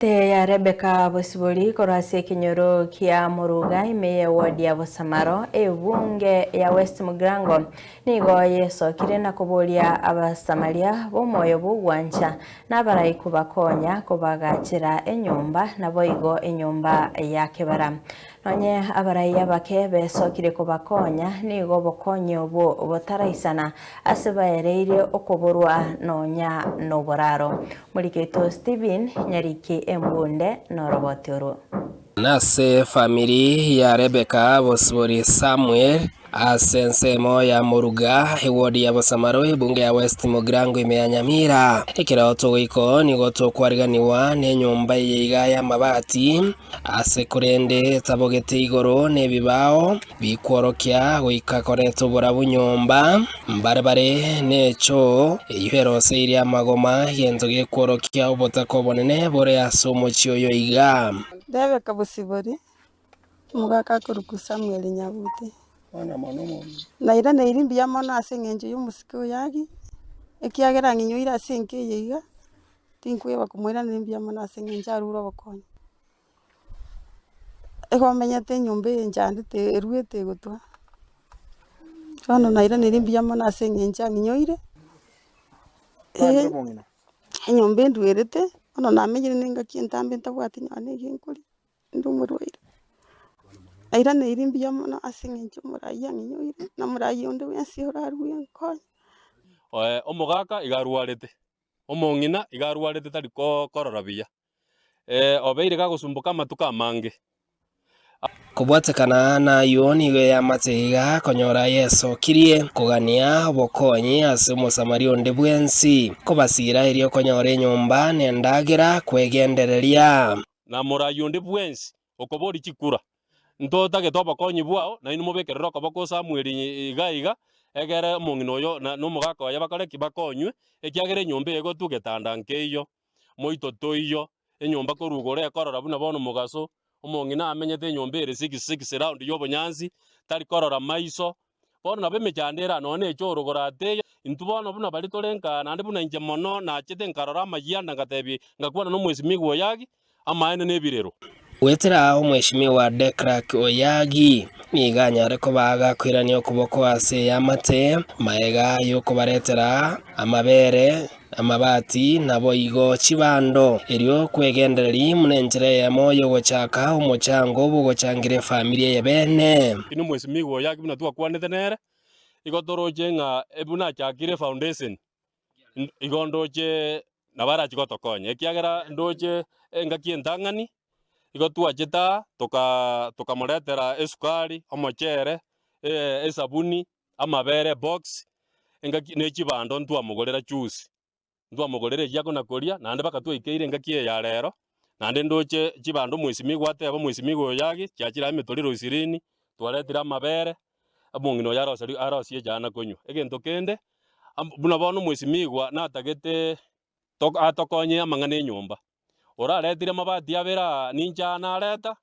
Te ya Rebecca Bosibori korwa ase ekenyoro kia Moruga ime y'eward ya Bosamaro, ebunge ya West Mugirango nigo yesokire na koboria Abasamaria b'omoyo bw'ogwancha na abarai kobakonya kobagachera enyomba naboigo enyomba ya kebara. Nonye abarai abake besokire kobakonya nigo obokonyi obwo botaraisana ase baereirie okoborwa nonya noboraro. Morikeito Stephen Nyariki embunde noroboti orwo. Nase efamiri ya Rebeka bosibori Samuel, ase ensemo ya Moruga, eward ya Bosamaro, ebunge ya West Mugirango ime ya Nyamira. Ekero togoika oo nigo tokwariganigwa nenyomba eye iga y'amabati, ase korende etabogete igoro nebibao bikworokia goika koreta oborabu nyomba. Mbare bare nechoo eyio eroseirie amagoma, egento gekworokia obotaka obonene bore ase omochie oyo iga. Rebeka bosibori, omogaka akorokwa Samuel Nyabuti. Nairaneiri mbuya mono ase eng'encho y'omosike oyo agwo, ekiagera ang'inyoire ase enka eye iga, tinkweba komoiraneria mbuya mono ase eng'encho arure obokonyi. Igo omenyete enyomba eye enchandete eruete egotwa, bono nairaneire mbuya mono ase eng'encho ang'inyoire, enyomba endwerete, bono namenyire na engaki entambe ntabwati nonya na egenkoria, inde omorwaire. Nairaneire mbuya mono ase eng'encho omorai ang'inyoire, na omorai onde bwensi orarue nkonye. Omogaka iga arwarete, omong'ina iga arwarete tari korora buya. Obeire gagosumboka amatuko amange. Kobwatekana nayio nigo eamate iga konyora yesokirie kogania obokonyi ase Omosamaria onde bwensi, kobasiira erio konyora enyomba na endagera kwegendereria. Na morayi onde bwensi okoboria chikura, Ntotagete obokonyi bwao, nainwe mobekerere okoboko o Samweli iga iga, egere omong'ina oyo na omogaka oye bakore ki? Bakonywe, ekiagera enyomba eye egotwa getanda nkeiyo. Moito toiyo, enyomba korwa igoro ekorora buna bono mogaso, omong'ina amenyete enyomba ere 6 6 round y'obonyansi, tari korora maiso. Bono nabo emechando ere aa nonya na echoro gorateiyo, intwe bono buna baria tore nka naende buna inche mono nachete nkarora amayianda ngatebia ngakwana na omwesimigwa Oyagi, amaene na ebirero. Goetera omweshimiwa Decrack Oyagi nigo anyare koba agakoirania okoboko ase eamate magega y'okobaretera amabere, amabati naboigo chibando erio kwegendereria buna enchera eyemo y'ogochaka omochango bw'ogochangira efamiri eye bene. Inwe omwesimigwa Oyagi buna twakwanete nere, igo toroche ng'a buna achakire efoundation Igo ndoche nabo arachie gotokonya, ekiagera ndoche engaki entang'ani, igo twachete aa toka tokamoretera esukari, omochere, esabuni, amabere ebox, engaki ne chibando ntwamogorera juzi, ntwamogorera eyio akona koria, naende mpaka twaikeire engaki eye ya rero, naende ndoche chibando omwesimigwa ateba omwesimigwa oyo yagi, chiachire aa emetoriro ishirini, twaretire amabere, omong'ina oyo aroseri arosie echana konywa. Egento kende, buna bono omwesimigwa natagete tok atokonye amang'ana enyomba, oraretire amabati abere aa ninche aa nareta,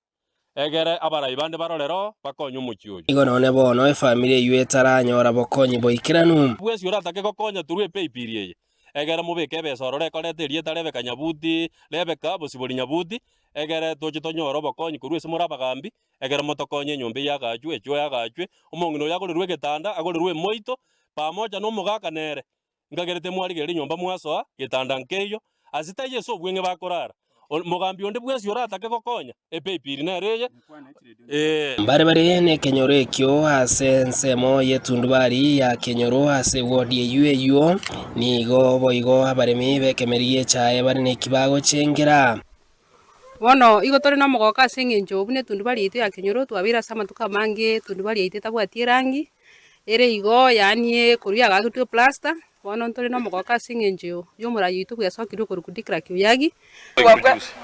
egere abarai bande barorere oo, bakonye omochie oyo. Igo nonye bono efamiri eyio etaranyora bokonyi boikeranu. Bwesi oratake gokonya torwe epeipiri eye, egere mobeke ebesa ororo ekoreta erieta Rebeka Nyabuti, Rebeka bosibori Nyabuti, egere toche tonyore obokonyi korwa ase more abagambi, Ekero motokonye enyomba eyio agachwe, echoo agachwe, omong'ina oyo agorerwe egetanda, agorerwe emoito, pamoja nomogaka nere. Nkagerete mwarigereria enyomba mwasoa, getanda nkeiyo, ase taiyo ase obweng'e bakorara. Mogambi onde bwensi oratake gokonya, epeipiri nere eye, ee. Mbare bare nekenyoro ekio ase ensemo y'etundubari ya kenyoro ase ewodi eyio eyio. Nigo boigo abaremi b'ekemeri gi'echae bare neki bagochengera. Bono igo tore nomogooko ase eng'encho buna etundubari yaito ya kenyoro twabeire ase amatuko amange etundubari yaito etabwati erangi, ere igo yaani korwa yagaaketwe eplaster, bono ntore nomogooko ase eng'encho ya omorai oito bwesokire okorokwa Decrack Oyagi.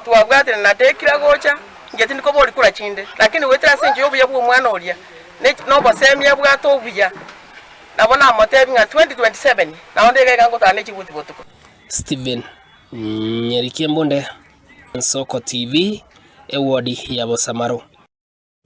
Twabwatire na tekira gocha, inche tindi koboria kura chinde, lakini goetera ase enchera y'obuya bw'omwana oria, na obosemia abwate obuya, nabo namotebia ng'a 2027 nao nde iga iga ngotara ne chibuti botuko. Stephen Nyerikembunde, Nsoko TV, ewodi ya Bosamaro.